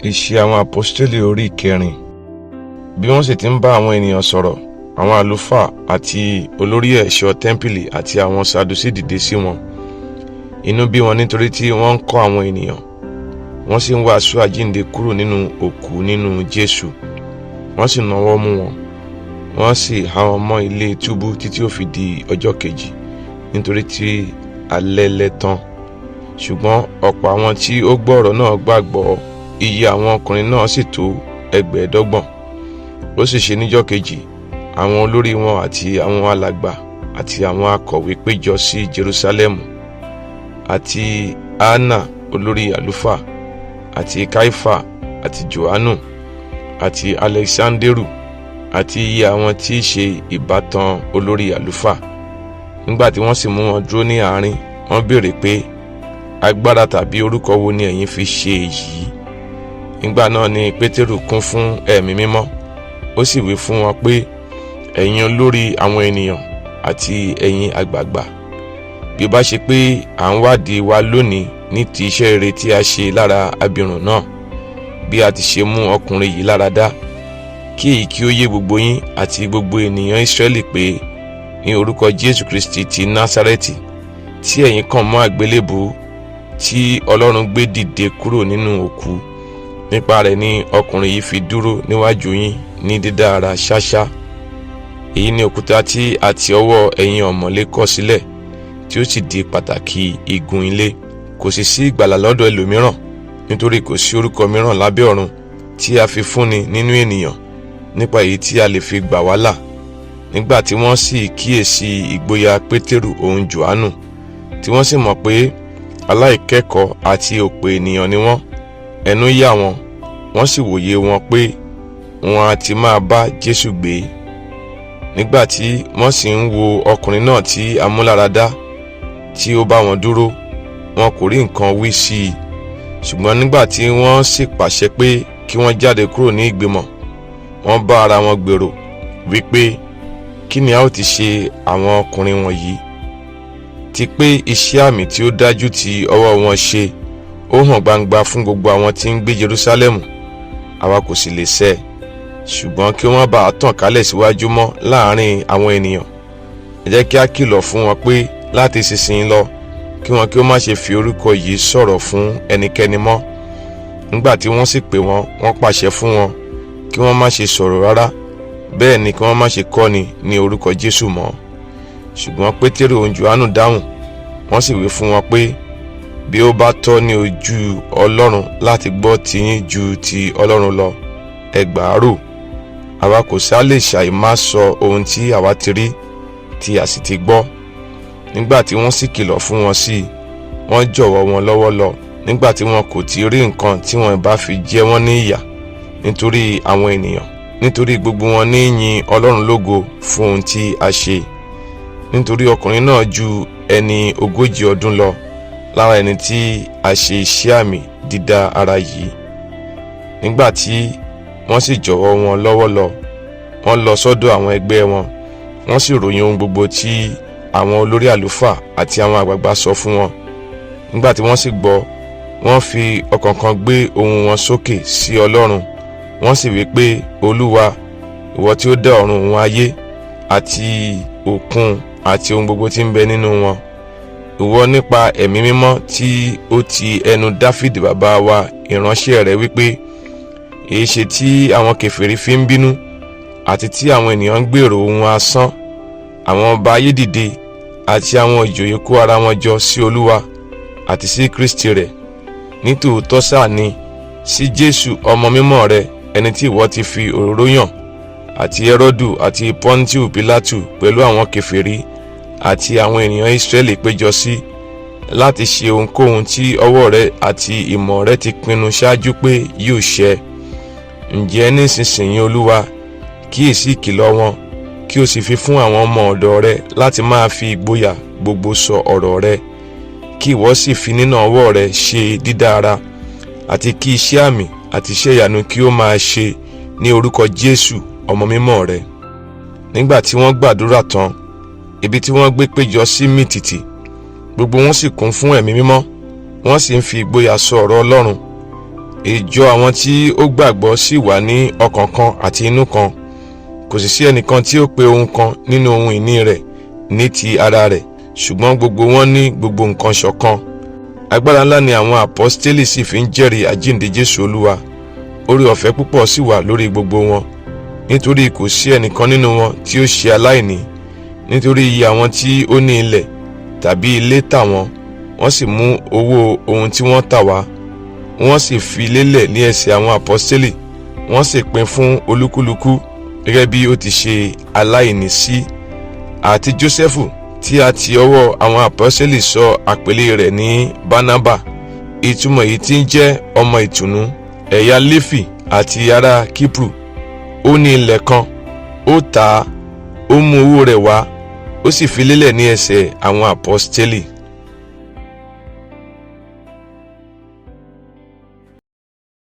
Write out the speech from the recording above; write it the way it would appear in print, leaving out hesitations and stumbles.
Ìṣe àwọn Àpọ́stélì orí ìkẹrin. Bí wọ́n sì ti ń bá àwọn ènìyàn sọ̀rọ̀, àwọn àlùfáà àti olórí ẹ̀ṣọ́ tẹ́ḿpìlì àti àwọn Sadusí dìde sí wọn. Inú bí wọn nítorí tí wọ́n ń kọ́ àwọn ènìyàn. Wọ́n sì ń wàásù àjíǹde kúrò nínú òkú nínú Jésù. Wọ́n sì nawọ́ mú wọn. Wọ́n sì há wọn mọ́ ilé túbú títí ó fi di ọjọ́ kejì, nítorí tí alẹ́ lẹ́ tán. Ṣùgbọ́n ọ̀pọ̀ àwọn tí ó gbọ́ ọ̀rọ̀ náà gbàgbọ́, iye àwọn ọkùnrin náà sì tó 25. Ó sì ṣe níjọ́ kejì, àwọn olórí wọn àti àwọn alàgbà àti àwọn akọ̀wé péjọ sí Jerúsálẹ́mù, àti Anna olórí àlùfáà, àti Káífà, àti Jòhánù, àti Alẹ́kisándérù, àti iye àwọn tí í ṣe ìbátan olórí àlùfáà. Nígbà tí wọ́n sì mú wọn dúró ní àárín, wọ́n béèrè pé, agbára tàbí orúkọ wo ni ẹ̀yin fi ṣe èyí? Nígbà náà ni Pétérù kún fún Ẹ̀mí Mímọ́, ó sì wí fún wọn pé, ẹ̀yin olórí àwọn ènìyàn àti ẹ̀yin àgbààgbà, bí ó bá ṣe pé à ń wádìí wa lónìí ní ti iṣẹ́ rere tí a ṣe lára abirùn náà, bí a ti ṣe mú ọkùnrin yìí lára dá, kí èyí kí ó yé gbogbo yín àti gbogbo ènìyàn Ísírẹ́lì pé ní orúkọ Jésù Kristi ti Násárẹ́tì, tí ẹ̀yin kàn mọ́ àgbélébùú, tí Ọlọ́run gbé dìde kúrò nínú òkú, nípa rẹ̀ ni ọkùnrin yìí fi dúró níwájú yín ní dídá ara ṣáṣá. Èyí ni òkúta tí a ti ọwọ́ ẹ̀yin ọ̀mọ̀lé kọ̀ sílẹ̀, tí ó sì di pàtàkì igun ilé. Kò sì sí ìgbàlà lọ́dọ̀ ẹlòmíràn, nítorí kò sí orúkọ mìíràn lábẹ́ ọ̀run tí a fi fúnni nínú ènìyàn nípa èyí tí a lè fi gbà wá là. Nígbà tí wọ́n sì kíyèsí ìgboyà Pétérù òun Jòhánù, tí wọ́n sì mọ̀ pé aláìkẹ́kọ̀ọ́ àti òpè ènìyàn ni wọ́n, ẹnu yà wọ́n, wọ́n sì wòye wọn pé wọn á ti máa bá Jésù gbé. Nígbà tí wọ́n sì ń wo ọkùnrin náà tí a mú lára dá, tí ó bá wọn dúró, wọn kò rí nǹkan wí sí i. Ṣùgbọ́n nígbà tí wọ́n sì pàṣẹ pé kí wọ́n jáde kúrò ní ìgbìmọ̀, wọ́n bá ara wọn gbèrò wípé, kí ni a ó ti ṣe àwọn ọkùnrin wọ̀nyí? Ti pé iṣẹ́ àmì tí ó dájú tí ọwọ́ wọn ṣe, ó hàn gbangba fún gbogbo àwọn tí ń gbé Jerúsálẹ́mù, àwa kò sì lè sẹ́, ṣùgbọ́n kí wọ́n bá a tàn kálẹ̀ síwájú mọ́ láàrin àwọn ènìyàn, ẹ jẹ́ kí a kìlọ̀ fún wọn pé láti ìsinsìnyí lọ, kí wọn kí ó má ṣe fi orúkọ yìí sọ̀rọ̀ fún ẹnikẹ́ni mọ́. Nígbà tí wọ́n sì pè wọ́n, wọ́n pàṣẹ fún wọn kí wọ́n má ṣe sọ̀rọ̀ rárá, bẹ́ẹ̀ ni kí wọ́n má ṣe kọ́ni ní orúkọ Jésù mọ́. Ṣùgbọ́n Pétérù òun Jòhánù dáhùn, wọ́n sì wí fún wọn pé, bí ó bá tọ́ ní ojú Ọlọ́run láti gbọ́ tiyín ju ti Ọlọ́run lọ, ẹ gbà á rò. Àwa kò sá lè ṣàì má sọ ohun tí àwa ti rí, tí a sì ti gbọ́. Nígbà tí wọ́n sì kìlọ̀ fún wọn sí i, wọ́n jọ̀wọ́ wọn lọ́wọ́ lọ, nígbà tí wọn kò ti rí nǹkan tí wọ́n bá fi jẹ wọ́n ní ìyà nítorí àwọn ènìyàn, nítorí gbogbo wọn ní yin Ọlọ́run lógo fún ohun tí a ṣe. Nítorí ọkùnrin náà ju ẹni 40 ọdún lọ lára ẹni tí a ṣe iṣẹ́ àmì dídá ara yìí. Nígbà tí wọ́n sì jọ̀wọ́ wọn lọ́wọ́ lọ, wọ́n lọ sọ́dọ̀ àwọn ẹgbẹ́ wọn, wọ́n sì ròyìn ohun gbogbo tí àwọn olórí àlùfáà àti àwọn àgbààgbà sọ fún wọn. Nígbà tí wọ́n sì gbọ́, wọ́n fi ọkàn kan gbé ohùn wọn sókè sí Ọlọ́run, wọ́n sì wí pé, Olúwa, ìwọ tí ó dá ọ̀run òun ayé àti òkun àti ohun gbogbo tí ń bẹ nínú wọn, ìwọ nípa Ẹ̀mí Mímọ́ tí ó ti ẹnu Dáfídì bàbá wa ìránṣẹ́ rẹ̀ wípé, èéṣe tí àwọn kèfèrí fi ń bínú, àti tí àwọn ènìyàn ń gbèrò ohun asán? Àwọn ọba ayé dìde, àti àwọn ìjòyè kó ara wọn jọ sí Olúwa àti sí Kristi rẹ̀. Nítòótọ́ sáà ni sí Jésù ọmọ mímọ́ rẹ̀, ẹni tí ìwọ ti fi òróró yàn, àti Hẹ́rọ́dù àti Pọ́ńtíù Pílátù pẹ̀lú àwọn kèfèrí àti àwọn ènìyàn Ísírẹ́lì péjọ sí láti ṣe ohunkóhun tí ọwọ́ rẹ àti ìmọ̀ rẹ ti pinnu ṣáájú pé yóò ṣẹ. Ǹjẹ́ nísinsìnyí, Olúwa, kíyèsí ìkìlọ̀ wọn, kí o sì fi fún àwọn ọmọ ọ̀dọ̀ rẹ láti máa fi ìgboyà gbogbo sọ ọ̀rọ̀ rẹ, kí ìwọ sì fi nínà ọwọ́ rẹ ṣe dídá ara, àti kí iṣẹ́ àmì àti iṣẹ́ ìyanu kí ó máa ṣe ní orúkọ Jésù ọmọ mímọ́ rẹ. Nígbà tí wọ́n gbàdúrà tán, ibi tí wọ́n gbé péjọ sí mìtìtì, gbogbo wọn sì kún fún Ẹ̀mí Mímọ́, wọ́n sì ń fi ìgboyà sọ ọ̀rọ̀ Ọlọ́run. Ìjọ àwọn tí ó gbàgbọ́ sì wà ní ọkàn kan àti inú kan. Kò sì sí ẹnìkan tí ó pe ohun kan nínú ohun ìní rẹ̀ ní ti ara rẹ̀, ṣùgbọ́n gbogbo wọn ní gbogbo nǹkan ṣọ̀kan. Agbára ńlá ni àwọn àpọ́stélì sì fi ń jẹ́rìí àjíǹde Jésù Olúwa. Oore ọ̀fẹ́ púpọ̀ sì wà lórí gbogbo wọn, nítorí kò sí ẹnìkan nínú wọn tí ó ṣe aláìní. Nítorí iye àwọn tí ó ní ilẹ̀ tàbí ilé tà wọ́n, wọ́n sì mú owó ohun tí wọ́n tà wá, wọ́n sì fi lélẹ̀ ní ẹsẹ̀ àwọn àpọ́stélì. Wọ́n sì pín fún olúkúlùkù gẹ́gẹ́ bí ó ti ṣe aláìní sí. Àti Jósẹ́fù, tí a ti ọwọ́ àwọn àpọ́stélì sọ àpèlé rẹ̀ ní Bánábà, ìtumọ̀ èyí tí ń jẹ́ ọmọ ìtùnú, ẹ̀yà Léfì àti ará Kíprù, ó ní ilẹ̀ kan, ó tà á, ó mú owó rẹ̀ wá, ó sì fi lélẹ̀ ní ẹsẹ̀ àwọn àpọ́stélì.